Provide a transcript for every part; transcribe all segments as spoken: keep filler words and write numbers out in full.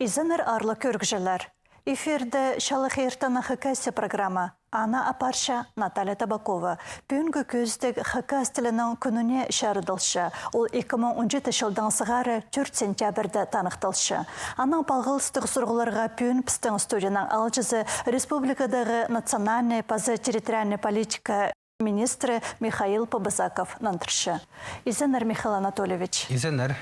Изеннер, аарлығ кӧрігҷілер. Эфирде «Чалахай иртеннең Хакасия» программа. Аны апарча Наталья Табакова. Пӱӱнгі кӧзідіг хакас тілінің кӱніне чарыдылча. Ол ікі муң он читінҷі чылдаң сығара тӧрт сентябрьде таныхталча. Анаң палғалыстығ сурығларға пӱӱн пістің студияның аалҷызы, республикадағы национальнай паза территориальнай политика министрі Михаил Побызаков нандырча. Изеннер, Михаил Анатольевич. Изеннер.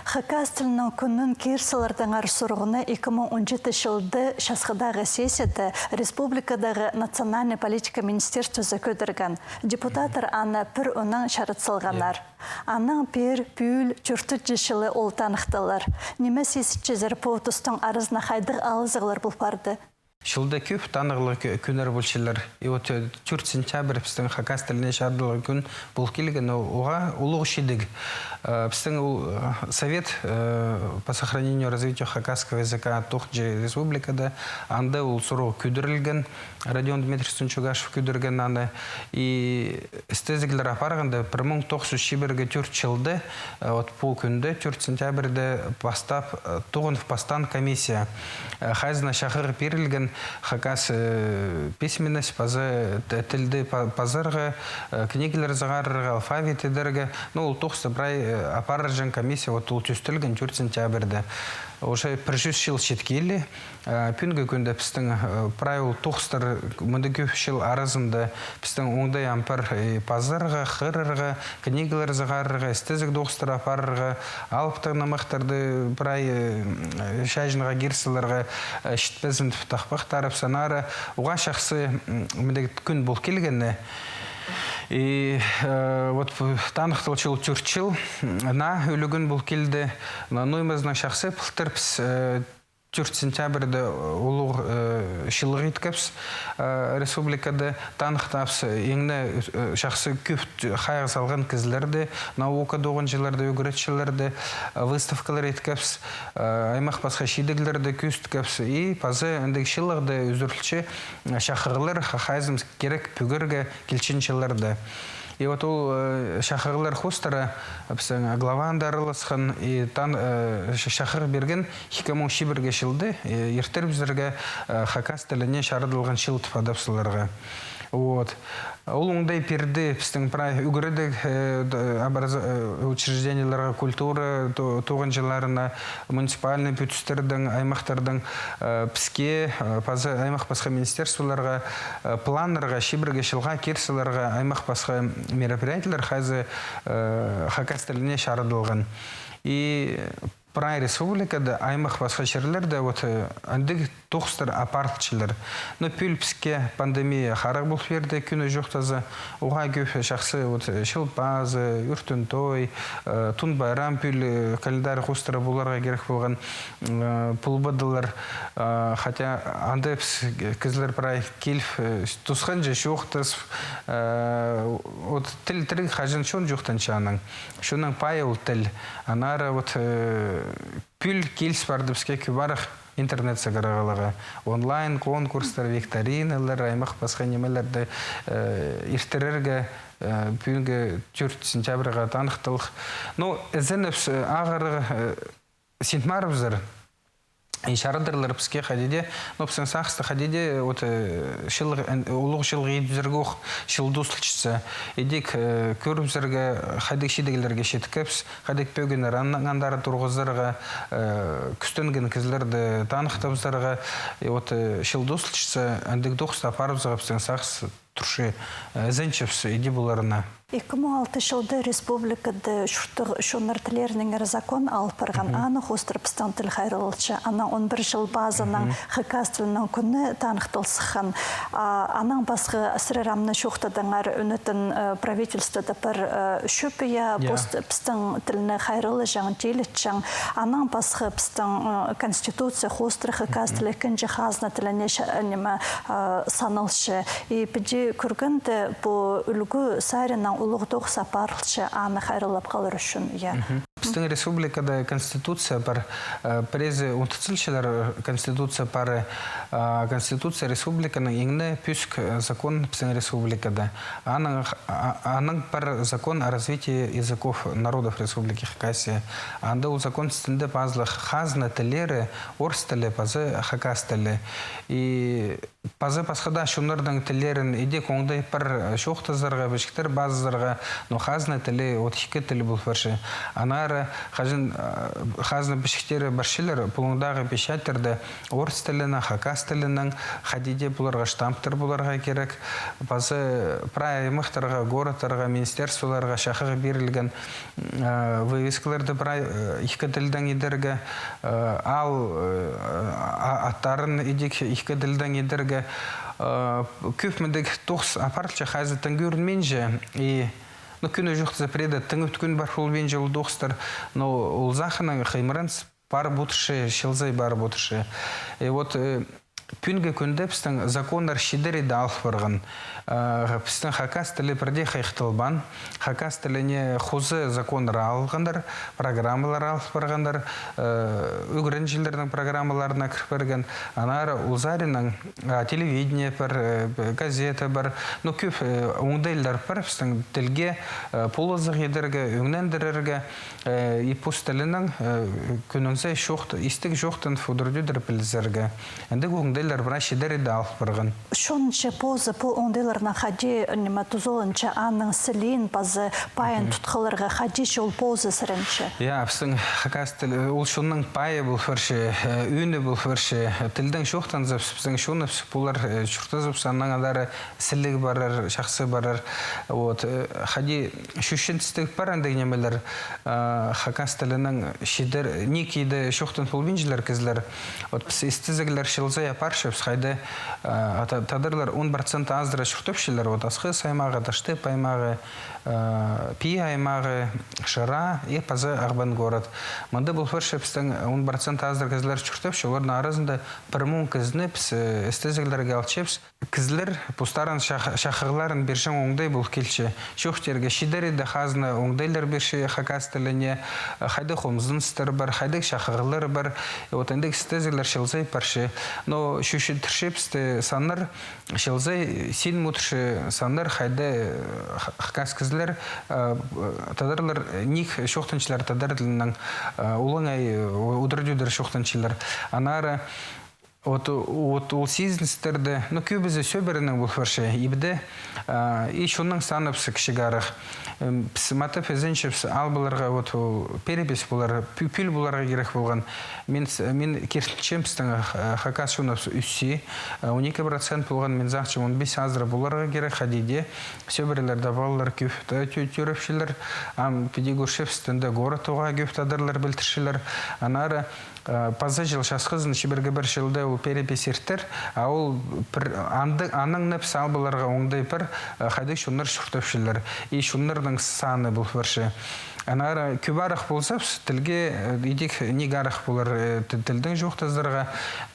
Хакас тілінің кӱнін кир салардаңар сурығны ікі муң он читінҷі чылда часхыдағы сессияда республикадағы национальнай политика министерствозы кӧдірген. Депутаттар аны пір ӧнең чарыт салғаннар. Анаң пеер пӱӱл тӧртінҷі чылы ол таныхталар. Ниме сизінчезер, пу тустың аразына хайдағ алызығлар пол парды? Чылда кӧп танығлығ кӱ-, кӱннер полчалар. И вот, э, тӧрт сентябрь пістің хакас тіліне чарыдылған кӱн пол килген, о-, оға улуғ чидіг. Э, пістің ол, э, Совет, э, по сохранению, развитию хакасского языка тоғынҷы республикада, анда ол сурығ кӧдірілген, Родион Дмитриевич Тунчугашев кӧдірген аны. И істезіглер апарғанда, пір муң тоғыс чӱс чибіргі тӧрт чылда, э, вот пу кӱнде, тӧрт сентябрьде пастап, э, тоғынып пастаан комиссия. Э, хайзына чахығ пирілген хакас, э, письменность паза т-, тілді па-, пазарға, э, книгалар сығарарға, алфавит идерге. Ну, ол тоғысты прай, э, апарҷаң комиссия, вот ол тӧстелген тӧрт сентябрьде. Уже пір чӱс чыл читкелі. Э, пӱӱнгі кӱнде пістің, э, прай ол тоғыстар, мындағ кӧп чыл аразында пістің оңдай ам пар, э, пазарға, хығырарға, книгалар сығарарға, істезіг тоғыстар апарарға, алыптығ нымахтарды прай, э, чаҷынға кир саларға, э, чітпезін тіп тахпахтарып, санары уғаа чахсы, м, мындағ кӱн пол килгені. И, э, вот, таныхталча ол тӧрт чыл, м, наа ӱлӱкӱн пол килді. Но, ну, именно чахсы, пылтыр піс, э, тӧрт сентябрьде улуғ, э, чылығ иткебіс, э, республикада таныхтапс, иң не, э, чахсы кӧп т-, хайығ салған кізілерді, наука тоғынҷыларды, ӱгретчілерді, э, выставкалар иткебіс, э, аймах пасха чидіглерді кӧзіткебіс. И паза андағ чылығда ӱзӱрілче, э, чахығлар, ха-, хайзымыс кирек пӱгерге килчең чылларда. И вот ол, э, чахығлар хоостыра, э, пістің глава анда араласхан, и тан, э, ч-, чахығ пирген ікі муң чибіргі чылды, э, иртірібізерге, э, хакас тіліне чарыдылған чыл тіп адап саларға. Вот. Ол оңдай пирді пістің прай ӱгредіг, э, д-, образ-, э, учреждениелерге, культура то-, тоғынҷыларына, муниципальный пӱдістердің, аймахтардың, э, піске, э, паза аймах пасха министерстволарға, э, планнарға, чибіргі чылға кир саларға аймах пасха мероприятиелер, хайзы, э, хакас тіліне чарыдылған. И прай республикада, аймах пасха чирлерде вот, э, андағ тоғыстар апарылчалар. Но пӱӱл піске пандемия харығ пол пирді, кӱні чоохтаза, уғаа кӧп чахсы, вот, э, Чыл пазы, Ӱртӱн той, э, Тун пайрам пӱӱл, э, календарь хоостыра поларға кирек полған, э, полбадылар. Э, хотя анда піс кізілер прай киліп, э, тусханҷа чоохтас, э, вот тіл тіріг, хаҷан чон чоохтанча анаң. Чонның пайы ол тіл. Аннаңар вот, э, пӱӱл киліс парды піске кӧп арах интернет сығарғаларға. Онлайн конкурстар, викториналар, аймах пасха нимелерді, э, иртірерге, э, пӱӱнгі тӧрт сентябрьға таныхтылых. Ну, ізеніп, э, ағырығ, э, синмарыбызар. И чарыдарлар піске хайди дее, ну, пістің сағыста хайди дее, вот, э, чылығ, ан-, улуғ чылығ идібізерге ох, чыл тоозылчатса. Идӧк, э, кӧрібізерге, хайдағ чидіглерге читкебіс, хайдағ пӧгіннер ан-, андар турғызарға, э, кӱстенген кізілерді таныхтабызарға. И вот, э, чыл тоозылчатса, андағ тоғыс апарыбызарға пістің сағыс турча, э, ізенчебіс иди поларына. Ікі муң алты чылда республикада чурттығ чоннар тіллерінеңер закон алып парған. Аны хоостыра пістің тіл хайраллалча. Анаң он пір чыл пазынаң хакас тілінің кӱні таныхтал сыххан. А, анаң пасха сірер ам на чоохтадыңар, ӱнетін, э, правительствода пір, э, чӧп, я, пос-, пістің тілні хайраллаҷаң, тилетчең. Анаң пасха пістің, э, конституция хоостыра хакас тілі ікінҷі хазна тіліне ча-, ниме, э, саналча. И піди кӧргенде, пу ӱлгӱ саринаң улуғ тоғыс апарылча, аны хайраллап халар ӱчӱн, я. Пістің республикада конституция пар, э, пірезі унтыцылчалар, э, конституция пары, а, конституция республиканың иң не пӧзік, э, закон пістің республикада. Аның, а, аның пар закон о развитии языков народов Республики Хакасия. Анда ол закон істінде пазылығ хазна тіллері, орыс тілі паза хакас тілі. И паза пасха даа чоннарның тіллерін идӧк оңдай пар, э, чоохтазарға, пічіктер пазарға, но хазна тілі, от ікі тіл пол парча. Аннаңар хаҷан, э, хазна пічіктері парчалар, пулуңдағы печатьтарда орыс тілінең, хакас тілінең, хайди даа поларға штамптар поларға кирек. Паза прай аймахтарға, городтарға, министерстволарға чахығ пирілген, э, вывескаларды прай, э, ікі тілдең идерге, э, аал, э, а-, аттарын идӧк ікі тілдең идерге, э, кӧп мындағ тоғыс апарылча, хайзы тың кӧрінминче, и, ну, кӧні чоохтаза, пірееде тың ӱткӱн пар полбинча ол тоғыстар, но ол сағыннаң хыймыраныс парып одырча, чыл сай парып одырча. И вот, э, пӱӱнгі кӱнде пістің законнар чидер иде алып парған. Э, пістің хакас тілі пірдее хайхталбаан. Хакас тіліне хоза законнар алғаннар, программалар алып парғаннар, э, ӱгренҷілернің программаларына кір парған. Аннаңар ол саринаң, а, телевидение пар, э, газета пар. Ну, кӧп, э, оңдайлар пар пістің тілге, э, полызығ идерге, ӧңнендірерге. Э, и пос тілінең, э, кӱннің сай чоохт-, истіг чоохтанып, удур-тӧдір пілізерге. Андағ оңдайлар прай чидер иде алып парған. Чонынча позы пу оңдайларны хайди, ниме, тузаланча, аның сілиин паза пайын тутхаларға хайди ол позы сіренче? Я, пістің хакас тілі, ол чонның пайы пол парча, э, ӧӧні пол парча, тілдең чоохтанза, пістің чоныбыс полар, э, чуртазыбыс, аннаң андар сіліг парар, чахсы парар. Вот, э, хайди чӱчӱністіг пар андағ нимелер, э, хакас тілінең чидер, ниик иде чоохтанып полбинчалар кізілер. Вот піс істезіглер чыл сай апарчабыс, хайда, э, та-, тадарлар он процент азыра чуртапчалар, вот Асхыс аймағы, Таштып аймағы, э, Пии аймағы, Шира и паза Ағбан город. Мында пол парча пістің он процент азыра кізілер чуртапча, оларның аразында пір муң кізіні піс, э, істезіглерге алчабыс. Кізілер постарының чах-, чахығларын пирҷең оңдай пол килче. Чоохтирға чидер иде хазна оңдайлар пирче хакас тіліне, хайдағ хомзыныстар пар, хайдағ чахығлар пар. И вот андағ істезіглер чыл сай парча. Но чӱчӱндірчебіс тее саннар, чыл сай син мудырча саннар, хайда, э, х-, хакас кізілер, э, тадарлар, э, ниик чоохтанчалар тадар тілінең, э, олаңай, э, удур-тӧдір чоохтанчалар. Аннаңар Вот, вот ол сизіністерде, ну, кӧбізі сӧбіренең пол парча, ибде, а, и чонның саны піс кічіг арах. М, піс матап ізенчебіс алып аларға, вот, ол перепись полар, пӱ-, пӱӱл поларға кирек полған. Мин с-, мин киртінчем, пістің, а, хакас чоныбыс ӧсче, а, он ікі процент полған, мин сағынчам, он пис азыра поларға кирек, хайди дее. Сӧбірелерде палалар кӧп тӧ-, тӧ-, тӧрепчелер, ам піди кӧрчебіс, тінде город тоғаа кӧп тадарлар пілдірчелер. Аннаңар Э, паза чыл часхызын чибіргі пір чылда ол перепись иртер, а ол пір, андағ, анаң на піс алып аларға оңдай пар, э, хайдағ чоннар чуртапчалар, и чоннарның саны пол парча. Аннаңар кӧп арах полза, піс тілге, э, идӧк ниик арах полар, э, ті-, тілдең чоохтазарға,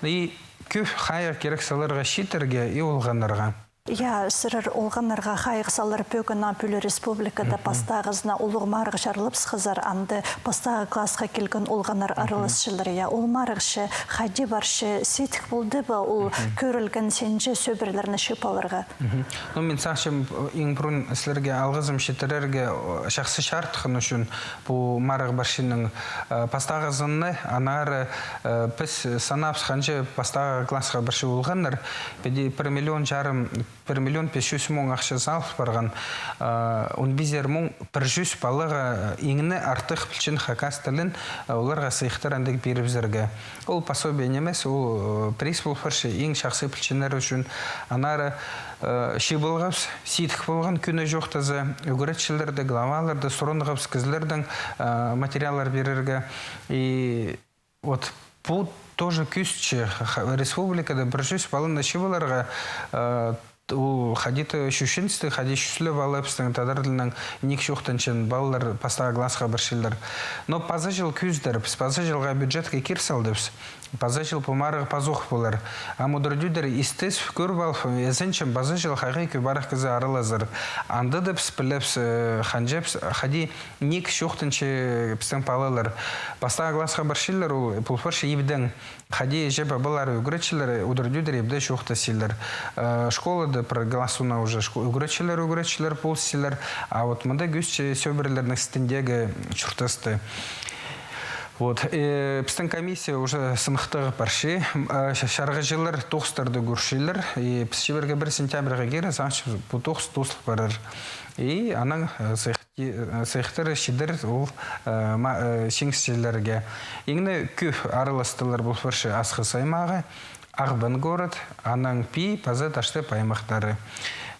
и кӧп хайығ кирек саларға чииттерге и олғаннарға. Я, сірер олғаннарға хайығ салар. Пӧгін на пӱӱл республикада пастағызына улуғ марығ чарылыбысхазар, анда пастағы классха килген олғаннар араласчалар. Я, ол марығ че хайди парча, сидік полды ба ол кӧрілген синҷе сӧбірелерні чыып аларға? Ну, мин сағынчам, иң пурун сірерге алғызым читірерге, о, чахсы чарытхан ӱчӱн пу марығ парчаның, э, пастағызынаң, аннаңар, э, піс санаабыс, ханҷа пастағы классха парча олғаннар, піди пір миллион чарым пір миллион пис чӱс муң ахча салып парған, а, он пизер муң пір чӱс палаға, а, иң не артых пілчең хакас тілін, а, оларға сыйыхтар андағ пирібізерге. Ол пособие нимес, ол, э, приз пол парча иң чахсы пілчеңнер ӱчӱн. Аннаңар, э, чыып алғабыс, сидік полған, кӧні чоохтаза, ӱгретчілердең, главалардаң сурынғабыс, кізілердең, э, материаллар пирерге. И Вот пу тоже кӧзітче, ха-, республикада пір чӱс паланы чыып аларға, э, ол хайди-да чӱчӱністіг, хайди чӱслеп алып, пістің тадар тілінең ниик чоохтанчаң палалар пастағы классха парчалар. Но паза чыл кӧзідербіс, паза чылға бюджетке кир салдыбыс. Паза чыл пу марығ пазох полар. Ам удур-тӧдір истес кӧріп алып, ізенчем, паза чыл хайхи кӧп арах кізі аралазар. Анда даа піс пілебіс, э, ханҷа піс, хайди ниик чоохтанча пістің палалар. Пастағы классха парчалар, ол пол парча ибдең. Хайди іҷе-пабалары ӱгретчелер, удур-тӧдір ибде чоохтасчалар. Э, школада пір класс соонаң уже шко-, ӱгретчелер, ӱгретчелер полысчалар. А вот мында кӧзітче сӧбірелернің істіндегі чуртасты. Вот, э, пістің комиссия уже сыныхтағы парча, м, э, ча-, чарғыҷылар тоғыстарды кӧрчелер, и піс чибіргі пір сентябрьға кире, сағынчам, пу тоғыс тоозыл парар. И анаң, э, сыйых-, э, сыйыхтар читер ол, э, ма-, э, чиңісчілерге. Иң не кӧп араластылар пол парча Асхыс аймағы, Ағбан город, анаң Пии паза Таштып аймахтары.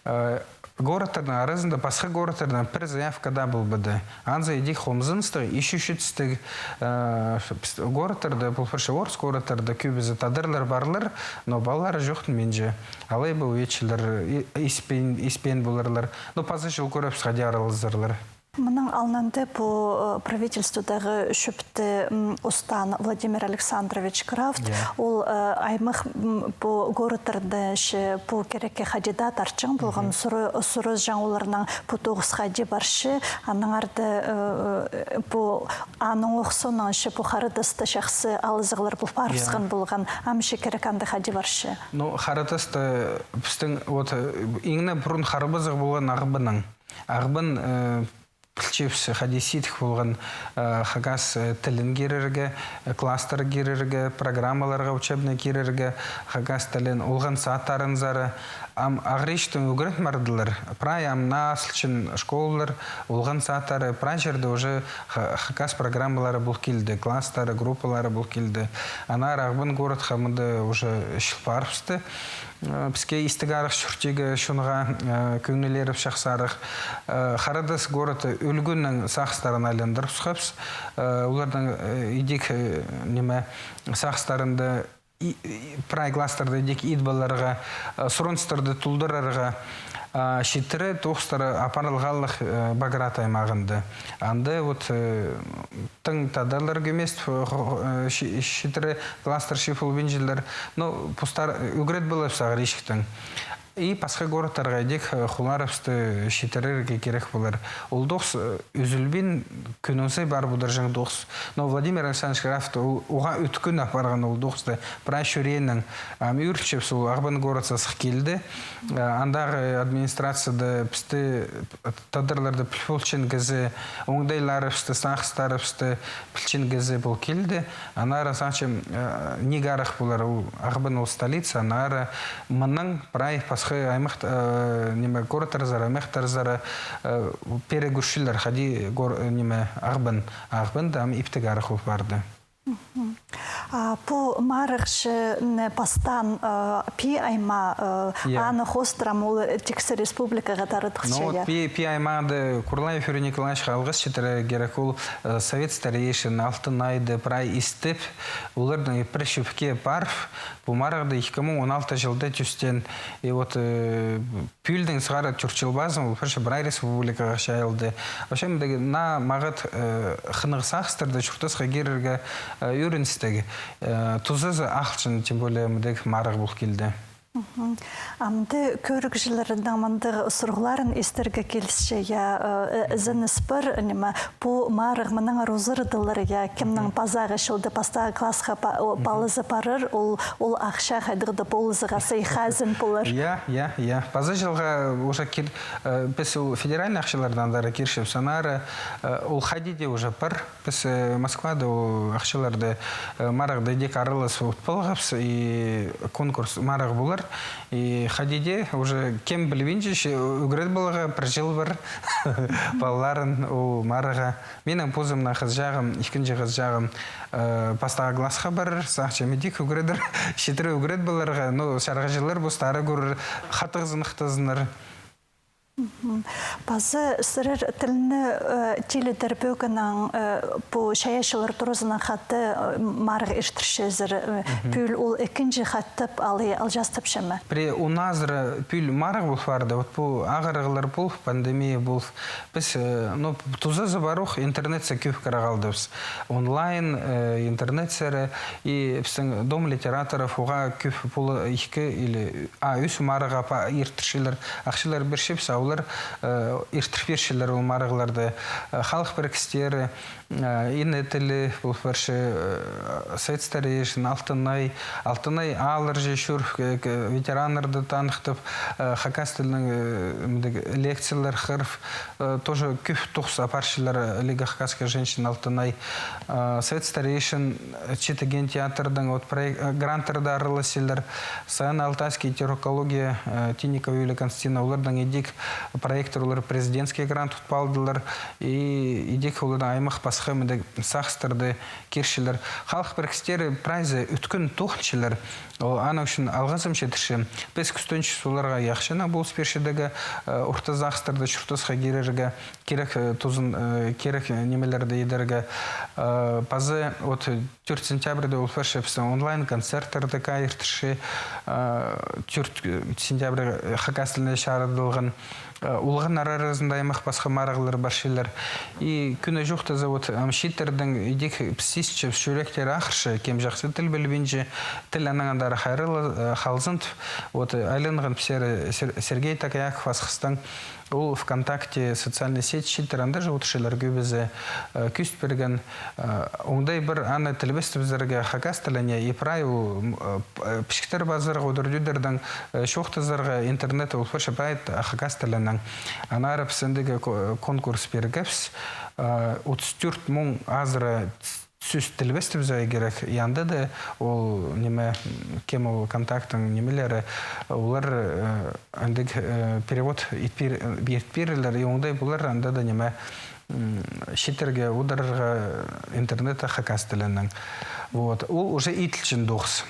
Э, городтарның аразында пасха городтардаң пір заявка даа полбады. Анзы идӧк хомзыныстығ, ӱчӱстіг, э, піс-, городтарда, пол парча орыс городтарда кӧбізі тадарлар парлар, но палалары чоохтанминча. Алай ба ӱгретчілер и-, испен, испен поларлар. Но паза чыл кӧрербіс, хайди аралазарлар. Мының алнында пу, э, правительстводағы чӧпті, м, устаан Владимир Александрович Крафт. Я. Ол, э, аймах, м, пу городтарда че пу кирекке хайди даа тартчаң полған, суры-, сурызаң оларнаң пу тоғыс хайди парча, аннаңар даа, э, э, пу аның ох соонаң че пу Хара Тасты чахсы алызығлар пол парыбысхан полған, ам че кирек анда хайди парча. Ну, Хара Тасты пістің, вот, э, иң не пурун харбазығ полған Ағбаннаң. Ағбан, э, пілчебіс, хайди сидік полған, э, хакас, э, тілін кирерге, э, класстар кирерге, программаларға учебный кирерге, хакас тілін олған садтарынзар. Ам ағыричтең ӱгрет мардылар. Прай ам наа асылчаң школалар, олған садтары, прай чирде уже ха-, хакас программалары пол килді, класстары, группалары пол килді. Аннаңар Ағбан городха мында уже чыл парыбысты. Э, піске истіг арах чуртирға, чонға, э, кӧңнілерібіс чахсы арах. Э, Хара Тас город ӱлгӱннің сағыстарын айландырыбысхабыс. Э, оларның, э, идӧк, э, ниме, сағыстарында и, и, прай класстарда идӧк ит поларға, э, сурыныстарды толдырарға, а, читіре тоғыстары апарылғалығ, э, Поград аймағында. Анда вот, э, тың тадарлар кӧмес, э, хо-, хо-, э, чи-, читіре класстар чыып полбинчалар. Ну, постар, э, ӱгрет поларбыс ағыричтең. И пасха городтарға идӧк, э, хуларыбысты читірерге кирек полар. Ол тоғыс, э, ӱзӱлбин, кӱннің сай парып одырҷаң тоғыс. Но Владимир Александрович Крафт ол, уғаа ӧткін апарған ол тоғысты. Прай чӱреенең, ам, ӱгретчебіс, ол Ағбан городха сых килді. Э, андағы администрацияда пісті, э, тадарларды піл полчаң кізі, оңдайларыбысты, сағыстарыбысты пілчең кізі пол килді. Аннаңар сағынчам, э, ниик арах полар, ол Ағбан ол столица, аннаңар мынаң прай пасха аймах, э, ниме, городтарзар, аймахтарзар, э, пеер кӧрчелер, хайди гор-, э, ниме, Ағбан, Ағбан даа ам иптіг арах пол парды. Мгм. А пу марығ че, м, пастаан, э, Пии аймаа, э, я, аны хоостыра ам ол тиксі республикаға таратылча, ну, вот, я? Пии, Пии аймаанда Курлаев Юрий Николаевичке алғыс читірерге кирек, ол, э, совет старейшин, Алтынайды прай истіп, оларның пір чӧпке парып, пу марығда ікі муң он алты чылда тӧстеен. И вот, э, пӱӱлдең сығара тӧрт чыл пазын ол пір чӧп прай республикаға чайылды. Вообще, мындағ наа маңат, э, хынығ сағыстарда чуртасха кирерге, э, ӧріністіг. Э, тузазы ағылчаң, тем более, мындағ марығ пол килді. Мгм. Амды кӧрігҷілернің мындағ сурығларын истерге килісче, я, э, э, ізеніс пар, ниме, пу марығ мынаңар узарылар, я, кімнің пазағы чылда пастағы классха па-, о, палазы парар, ол, ол ахча хайдағ-да полызығ сыйыхха ізен полар. Я, я, я. Паза чылға уже кир-, э, піс ол федеральный ахчалардаң андар кирчебіс, аннаңар, э, ол хайди дее уже пар. Піс, э, Москвада ол ахчаларды, э, марығда идӧк аралас от полғабыс, и конкурс марығ полар. И хайди дее уже кем пілбинче, че ӱгрет поларға пір чыл пар палаларын ол марығға. Минің позымның хызыҷағым, ікінҷі хызыҷағым, э, пастағы классха парар, сағынчам, идӧк ӱгредер, читіре ӱгрет поларға, ну, чарғыҷылар постары кӧрер, хатығ сыныхтазыннар. Паза сірер тілні, э, тилідер пӧгінең, э, пу чайаачылар туразынаң хада, э, марығ иртірчезер, э, пӱӱл ол ікінҷі хаттап алай алҷаастапча ма? Пірее он азыра пӱӱл марығ пол парды. Вот пу ағырығлар пол, пандемия пол. Піс, э, ну, тузазы пар ох, интернетсер кӧп кіре халдыбыс. Онлайн, э, интернетсер, и пістің Дом литераторов, уғаа кӧп пол, ікі или а, ӱс марығ апа иртірчелер, ахчалар пирчебіс, а олар, э, иртір пирчелер ол марығларды. Э, халых піріктері, э, «Ине тілі» пол парча, э, Совет старейшин, «Алтын ай», «Алтын ай» аалларҷа чӧр, э, к-, ветераннарды таныхтап, э, хакас тілінең, э, мындағ лекциялар хығырып, э, тоже кӧп тоғыс апарчалар, э, Лига хакасских женщин, «Алтын ай». Э, Совет старейшин, э, Читіген театрдаң вот проект, э, гранттарда араласчалар. Саяно-Алтайский тюркология, э, Тинникова Юлия Константиновна, олардаң идӧк проекттер, олар президентский грант утып алдылар. И идӧк олардаң аймах пасха мындағ сағыстарны кирчелер. Халых піріктері прайзы ӧткін тоғынчалар. Ол аның ӱчӱн алғызым читірчем. Піс кӱстенчебіс оларға яхшынаң полыс пирчедерге, э, орта сағыстарны чуртасха кирерге, кирек, э, тузын, э, кирек, э, нимелерні идерге. Э, паза вот тӧрт сентябрьде ол парча пістің онлайн-концерттер дее иртірче, э, тӧрт, э, сентябрь, э, хакас тіліне чарыдылған. Э, олғаннар аразында аймах пасха марығлар парчалар. И кӧні чоохтаза, вот, ам, чииттернің идӧк піс сизінчебіс, чӱректері ағырча, кем чахсы тіл пілбинче, тіл анаң андар хайралла, э, халзын тіп, вот, э, айланған пісер, э, Сер-, Сергей Такаяков Асхыстаң, ол ВКонтакте, социальный сеть, чииттер анда же одырчалар кӧбізі, э, кӧзіт пирген, э, оңдай пар аны тілбестебізерге хакас тіліне, и прай ол, м, э, П-, э, пічіктер пазарға, одыр-тӧдірдең, э, чоохтазарға интернет ол парча прай хакас тілінең. Аннаңар піс андағ ко-, конкурс пиргебіс, э, отыс тӧрт муң азыра сӧс тілбестебізерге кирек, и анда даа ол ниме, м, кем ол контакттың нимелері, олар, э, андағ, э, перевод ит пир-, ит пирерлер, и оңдай полар анда даа ниме, м, чииттерге одырарға интернетте хакас тілінең. Вот. Ол уже иділчең тоғыс.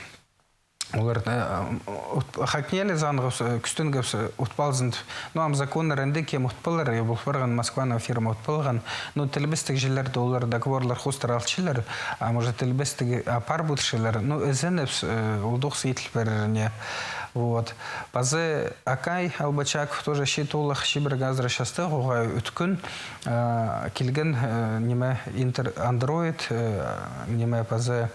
Олар, э, ут-, ХакНИИЯЛИ сағынғабыс, э, кӱстенгебіс, э, утып алзын тіп. Ну, ам законнар андағ, кем утып алар, я, пол парған, Москваның фирма утып алған. Ну, тілбестег чирлерде олар договорлар хоостыра алчалар, а может, тілбестег апарып одырчалар. Ну, ізенебіс, э, ол тоғыс иділ пиреріне. Вот. Паза Акай Албачаков тоже чиит оолах, чибіргі азыра частығ, уғаа ӧткін, э, килген, э, ниме, интер-, Android, э, ниме, паза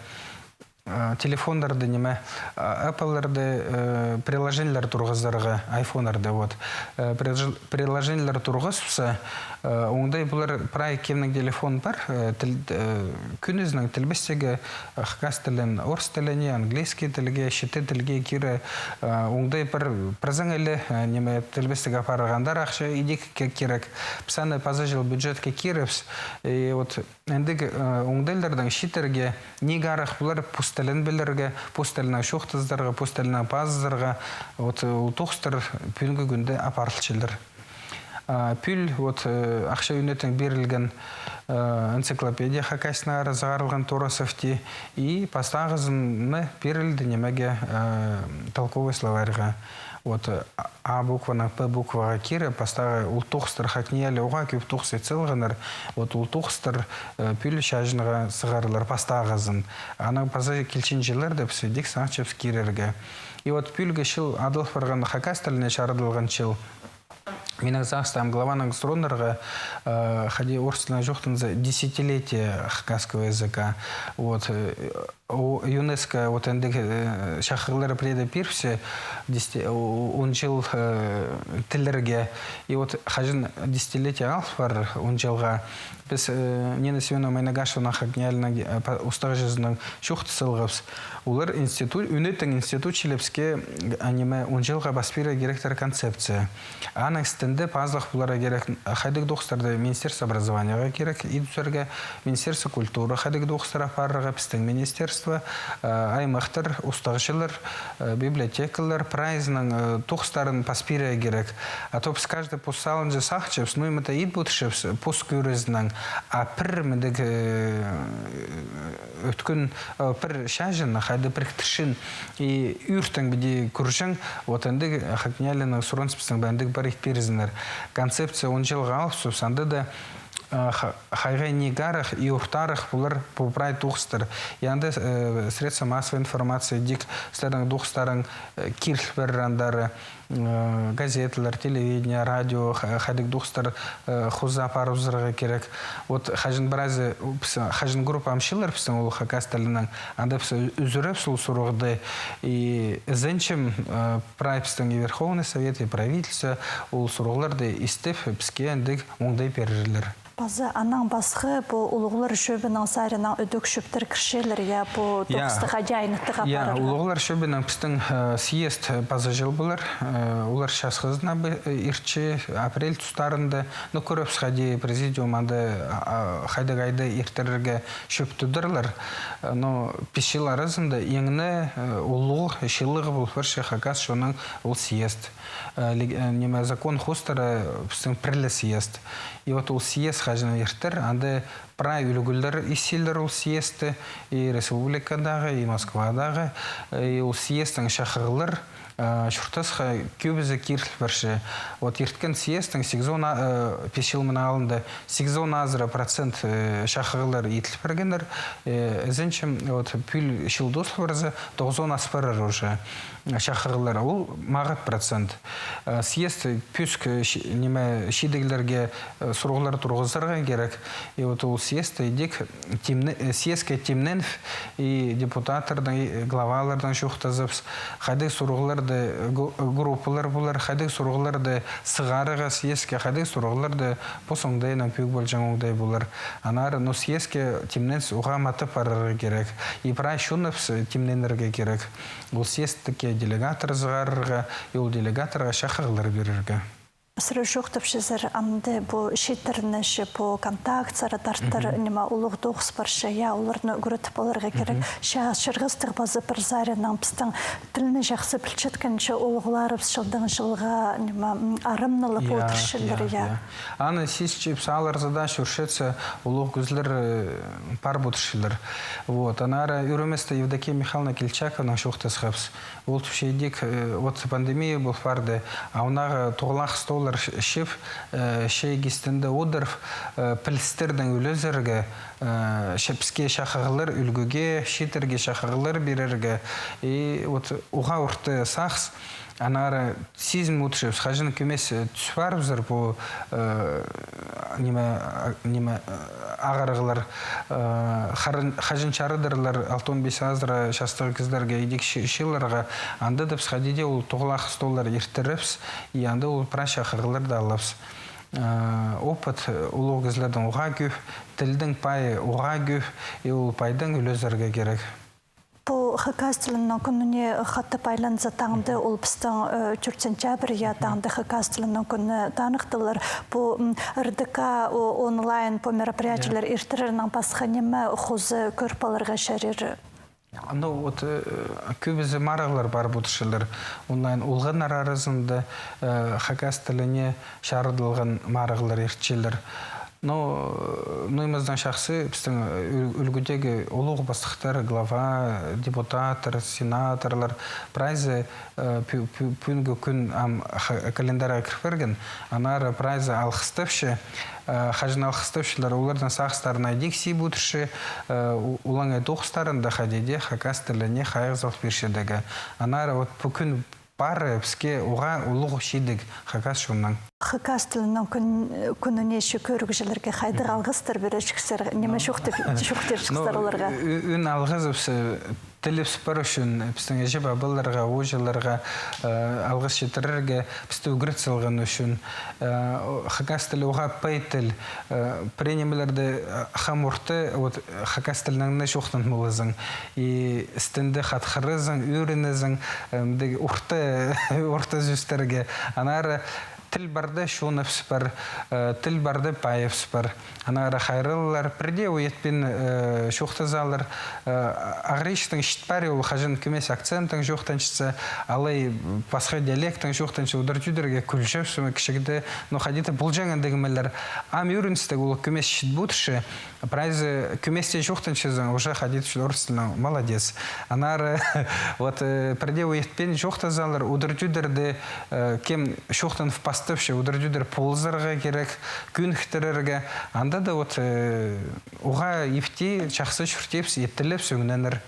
э, телефоннарда ниме, а, Apple-ларда, э, приложениелер турғызарға, айфоннарда, вот. Э, прилож-, приложениелер турғызыбысса, э, оңдай полар прай кемнің телефон пар, э, тіл, э, кӧнізінең тілбестеге, э, хакас тілін орыс тіліне, английский тілге, читі тілге кире, э, оңдай пар, пірсің іле, э, ниме, тілбестег апарғандар ахча идӧк ке-, кирек. Піс аны паза чыл бюджетке кирібіс, и вот андағ, э, оңдайлардаң чииттерге ниик арах полар пос тілін пілерге, пос тілінең чоохтазарға, пос тілінең пазарға, вот, э, ол тоғыстар пӱӱнгі кӱнде апарылчалар. А, пӱӱл, вот, э, ахча ӱнетін пирілген, э, энциклопедия хакастың ара сығарылған Торосовти, и пастағызын пирілді нимеге, э, толковый словарьға. Вот, э, А букванаң П букваға кире, пастағы ол тоғыстар, ХакНИИЯЛИ уғаа кӧп тоғыс ит салғаннар, вот ол тоғыстар, э, пӱӱл чазынға сығарылар пастағызын. Анаң паза килчең чылларда піс идӧк сағынчабыс кирерге. И вот пӱӱлгі чыл адал парған хакас тіліне чарыдылған чыл. Минің сағыстаам главаның сроннарға, э, хайди орыс тілінең чоохтанза, десятилетие хакасского языка. Вот, э, О, ЮНЕСКО вот андағ, э, чахығлар пірееде пирібіссе, десте-, о-, он чыл, э, тіллерге. И вот хаҷан десятилетие алып пар он чылға. Піс, э, Нина Семёновна Майнагашеваның, ХакНИИЯЛИ-ның, э, па-, устағҷызынаң чоохтас салғабыс. Олар институт, ӱнетін институт чилебіске, э, ниме, он чылға пас пирерге киректер концепция. Аның істінде пазылых поларға кирек, хайдағ тоғыстарды Министерство образованияға кирек идібізерге, Министерство культуры хайдағ тоғыстар апарарға, пістің министерство, э, аймахтар, устағҷылар, э, библиотекалар, прайзының, э, тоғыстарын пас пирерге кирек. А то піс каждый пос салынҷа сағынчабыс, ну, ниме-де ит одырчабыс, пос кӧрізінең, а пір мындағ, э, ӧткін, э, пір чазын, хайди піріктірчең, и ӱртең піди кӧрҷең, вот андағ ХакНИИЯЛИ-ның сроныс пістің пе андағ пар ит пирзін. Концепция он чылға алып, субсидияда, э, ха-, хайға ниик арах и ортарах полар пу прай тоғыстар. И анда, э, средства массовой информации идӧк сірернің тоғыстарың, э, киріл парар андары, э, газеталар, телевидение, радио, ха-, хайдағ тоғыстар, э, хоза апарыбызарға кирек. Вот хаҷан прайзы, піс, хаҷан группа ам чыылар пістің ол хакас тілінең, анда піс ӱзӱрербіс ол сурығды, и ізенчем, э, прай пістің и Верховный Совет, и правительство ол сурығларды истіп, піске андағ оңдай пирерлер. Паза аннаң пасха пу улуғлар чӧбінің саринаң ідӧк чӧптер кірчелер, я, пу тоғыстығ хайди айнытығ апарарға. Улуғлар чӧбінің пістің, э, съезд, э, паза чыл полар, э, олар часхызына, э, иртче апрель тустарында. Ну, кӧрербіс, хайди президиум анда, а, хайдағ айда иртірерге чӧп тударлар. Э, но пис чыл аразында иң не, э, улуғ чыылығы пол парча хакас чонның ол съезд. Э, лег-, э, ниме, закон хоостыра пістің пір ле съезд. И вот ол съезд хаҷан иртер, анда прай ӱлгӱлер истілер ол съездті, и республикадағы, и Москвадағы, и ол съездтің чахығлар, э, чуртасха кӧбізі киріл парча. Вот ирткен съездтің сигізон, э, пис чыл мының алнында сигізон азыра процент, э, чахығлар иділ пиргеннер, э, ізенчем, вот пӱӱл чыл тоозыл парза, тоғызон ас парар уже, э, чахығлар. Ол мағат процент. Э, съезд пӧзік, э, чи-, ниме, чидіглерге, э, сурығлар турғызарға кирек. И вот ол съезд идӧк тимне-, э, съездке тимненіп, и депутаттарнаң, и главаларнаң чоохтазыбыс, хайдағ сурығларды, э, гу-, э, группалар полар, хайдағ сурығларды сығарарға съездке, хайдағ сурығларды пос оңдайынаң пӧг полҷаң оңдай полар. Аннаңар, ну, съездке тимненіс уғаа матап парарға кирек. И прай чоныбыс, э, тимненерге кирек. Ол съездке делегаттар сығарарға, и ол делегаттарға чахығлар пирерге. Сірер чоохтапчазар, амды пу читірні чи, пу контакт сари тартыр, ниме, улуғ тоғыс парча, я, оларны ӱгретіп поларға кирек. Чаа чырғыстығ паза пір саринаң пістің тілні чахсы пілчеткен чи улуғларыбыс чылдаң чылға, ниме, м, арымнылап одырчалар, я. Аны сизінчебіс, алар задача ӱрчетсе, улуғ кізілер, э, парып одырчалар. Вот. Аннаңар ӱріместе Евдокия Михайловна Кильчакованаң чоохтасхабыс. Ол тіпче идӧк, э, вот пандемия пол парды, а андағы тоғылах столлар ч-, чіп, э, чайға істінде одырып, э, пілістернең ӱлезерге, э, че піске чахығлар, ӱлгӱге, чииттерге чахығлар пирерге. И вот уғаа орта сағыс, аннаңар сизін одырчабыс, хаҷан кӧмес, э, тӱс парыбызар пу, э, ниме, а, ниме, э, ағырығлар, э, харын-, хаҷан чарыдарлар алтон пис азыра частығ кізілерге идӧк чы-, чыыларға, анда даа піс хайди дее ол тоғылах столлар иртірербіс, и анда ол прай чахығларды аларбыс. Э, опыт, э, улуғ кізілернің уғаа кӧп, тілдің пайы уғаа кӧп, и ол пайдаң ӱлезерге кирек. Пу хакас тілінің кӱніне хатап айланза, таңда ол пістің, э, тӧрт сентябрь, я, таңда хакас тілінің кӱні таныхталар. Пу, м, Р Д К, о-, онлайн пу мероприятиелер иртірернең пасха ниме хоза кӧр поларға чарир? Ну, вот, э, кӧбізі марығлар парып одырчалар. Онлайн олғаннар аразында, э, хакас тіліне чарыдылған марығлар иртчелер. Но, э, ну, нимезінең чахсы, пістің, э, ӱл-, ӱлгӱдегі улуғ пастыхтар, глава, депутаттар, сенаторлар, прайзы, э, пӱ-, пӱ-, пӱӱнгі кӱн ам ха-, календарьға кір пирген, аннаңар прайзы алғыстапча, э, хаҷан алғыстапчалар, оларның сағыстарына идӧк сиб одырча, э, у-, олаңай тоғыстарында хайди дее хакас тіліне хайығ сал пирчедерге. Аннаңар вот пу кӱн пары піске уғаа улуғ чидіг хакас чоннаң. Хакас тілінің кӱн-, кӱніне чи кӧрігҷілерге хайдағ алғыстар пирерҷіксер, ниме чоохтир-, чоохтирҷіксер оларға? Ну, ӱ-, ӱн алғызыбыс, э, тілібіс пар ӱчӱн, пістің іҷе-пабаларға, ууҷаларға, э, алғыс читірерге, пісті ӱгрет салған ӱчӱн. Э, о, хакас тілі уғаа пай тіл, э, пірее нимелерді, э, хам орта, вот, э, хакас тілінең не чоохтан поларзың. И істінде хатхырарзың, ӱгренерзің, э, мындағ орта, орта сӧстерге. Аннаңар тіл парда, чоныбыс пар, э, тіл парда, пайыбыс пар. Аннаңар хайраллар, пірдее уятпин, э, чоохтазалар, э, ағыричтың чіт пари, ол хаҷан кӧмес акцентнең чоохтанчатса, алай пасха диалектнең чоохтанчатса, удар тӧдерге кӱлчебіс, кічігде, ну, хайди-да полҷаң андағ нимелер. Ам ӱгреністіг ол кӧмес чіт одырча, прайзы кӧместе чоохтанчазың, уже хайди-да орыс тілінең, молодец. Аннаңар, вот, э, пірдее уятпин чоохтазалар, удар тӧдерде, э, кем чоохтанып пас Тіпче, удур-тӧдір полызарға кирек, кӧніктірерге. Анда даа вот, э, уғаа ипти чахсы чуртирбыс, иптілеп сӧңненер.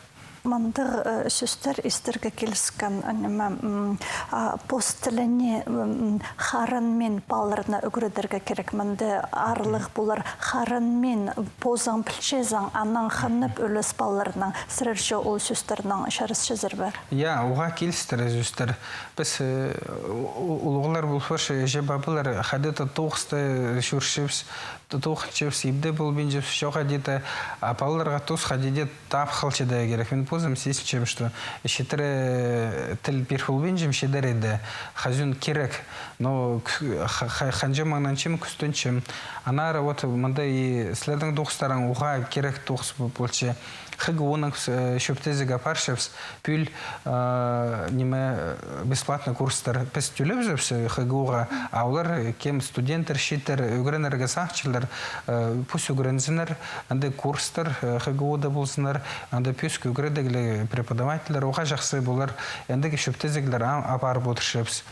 Мындағ, э, сӧстер истерге киліскен, ниме, м, а, пос тіліне, м, харынмин палаларны ӱгредерге кирек. Мында аарлығ полар харынмин, позың пілчезің, анаң хынып ӱлес палаларнаң. Сірер че ол сӧстернең чарасчазар ба? Я, уғаа килістіре сӧстер. Піс, э, у-, у-, улуғлар полып парча, іҷе-пабалар, хайди-да тоғыста чӧрчебіс, то-, тоғынчабыс, ибде полбинчабыс, чоғыл, хайди-да, а палаларға тус хайди-да таап халча даа кирек. Мин позым сизінчем, что читіре тіл пир полбинчам, читіре дее. Хазюн кирек. Но к-, ха-, ха-, ханҷа маңнанчам, кӱстенчем. Аннаңар вот мында и сірернің тоғыстарың уғаа кирек тоғыс пол-, полча. Х Г У-ның, э, чӧптезіг апарчабыс, пӱӱл, э, ниме, э, бесплатный курстар. Піс тӧлепчебіс, э, Х Г У-ға, а олар, э, кем студенттер, чииттер, ӱгренерге сағынчалар, э, пусть ӱгрензіннер, андағ курстар, э, Х Г У-да ползыннар, анда пӧзік ӱгредігліг преподавательлер, уғаа чахсы полар, андағ чӧптезіглер а-, апарып одырчабыс.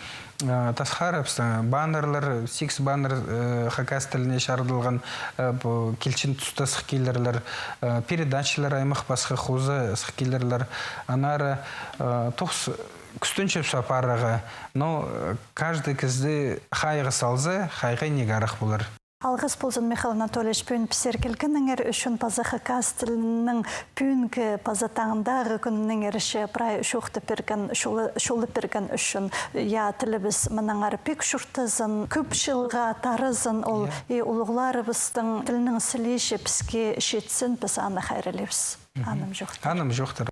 Э, тасхарыбыс, э, баннерлер, сигіс баннер, э, хакас тіліне чарыдылған, э, пу килчең туста сых килерлер, э, передачалар аймах-пасха хоза сых килерлер. Аннаңар, э, тоғыс кӱстенчебіс апарарға, но, э, каждый кізі хайығ салза, хайығ ниик арах полар. Алғыс ползын, Михаил Анатольевич, пӱӱн пісер килгеніңер ӱчӱн, паза хакас тілінің пӱӱнгі паза таңдағы кӱнінеңер че прай чоохтап пирген, чолы-, чолап пирген ӱчӱн. Я, тілібіс мынаңар пик чуртазын, кӧп чылға таразын ол, я, и улуғларыбыстың тілінің сілиҷі піске читсін, піс аны хайраллабыс. Мгм. Анымҷохтар. Анымҷохтар.